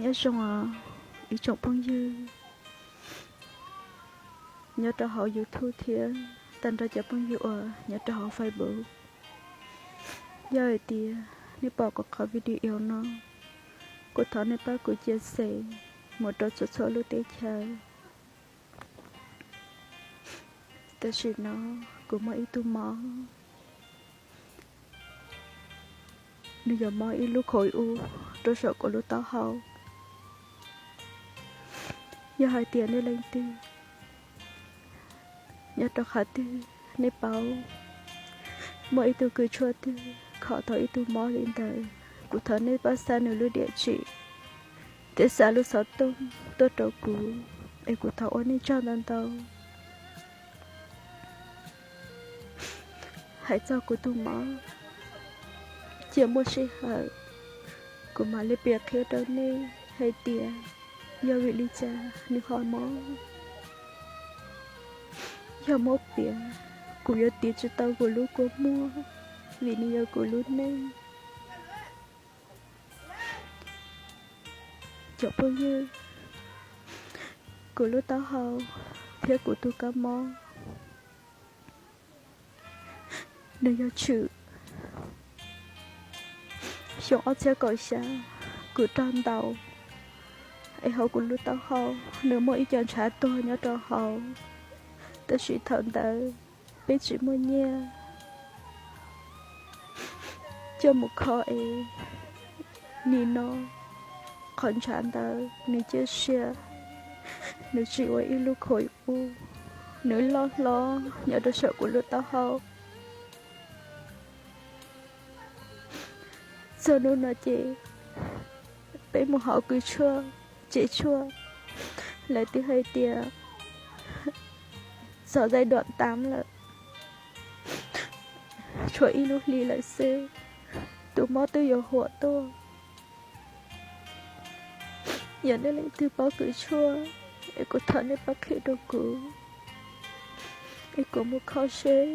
Nyob zoo os ib tsoom phooj ywg nyob rau hauv YouTube thiab tag nrho cov phooj ywg uas nyob rau hauv Facebook. Yog hais tias nej pom kuv qhov video no, kuv thov nej pab kuv share mus rau txhua txhua lub teb chaws. Tam sim no kuv muaj ib tug mob, nws yog mob ib lub khov u rau saum kuv lub taub hau. Yog hais tias nej leej twg nyob rau qhov twg, nej paub muaj ib tug kws tshuaj twg kho tau ib tug mob li ntawd, kuv thov nej pab xa nws lub diam tsim thiab xa lub xov tooj tuaj rau kuv, es kuv thov ua nej tsaug ntau ntau. Hais txog kuv tus mob, cia muaj sij hawm kuv mam li piav qhia rau nej hais tias yog vim li cas nws ho mob. Yog muab piav, kuv yuav tiv tsis tau kuv lub kua muag, vim nws yog kuv lub neej. Cov phooj ywg, kuv lub taub hau thiab kuv tus kab mob, nws yog tshwm xyoo ob txhiab kaum xya kuv raug ntaus, es hauv kuv lub taub hau nws muaj ib co ntshav tuag nyob rau hauv. Tab sis thaum ntawd peb tsis muaj nyiaj coj mus kho es nim no qhov ntshav ntawd nws ciaj sia, nws tsim ua ib lub khov u, nws loj hlob nyob rau saum kuv lub taub hau. Txog hnub no ces peb mus hauv kws tshuaj, tsev tshuaj, lawv twb hais tias txog giai đoạn tám lawm, tshuav ib lub hli lawm xwb, tus mob twb yuav huam tuaj. Yog nej leej twg paub kws tshuaj, es kuv thov nej pab qhia rau kuv, es kuv mus kho seb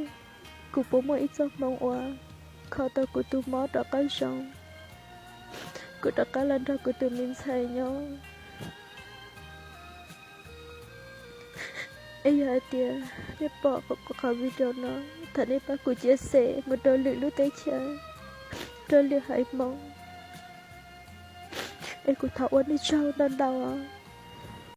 kuv puas muaj ib txoj hmoo uas kho tau kuv tus mob rov qab zoo, kuv rov qab los nrog kuv tus me ntxhais nyob. Es yog hais tias nej pom kuv qhov video no, thov nej pab kuv share mus rau lwm lub teb chaws, rau lwm haiv Hmoob. Es kuv thov ua nej tsaug ntau ntau os.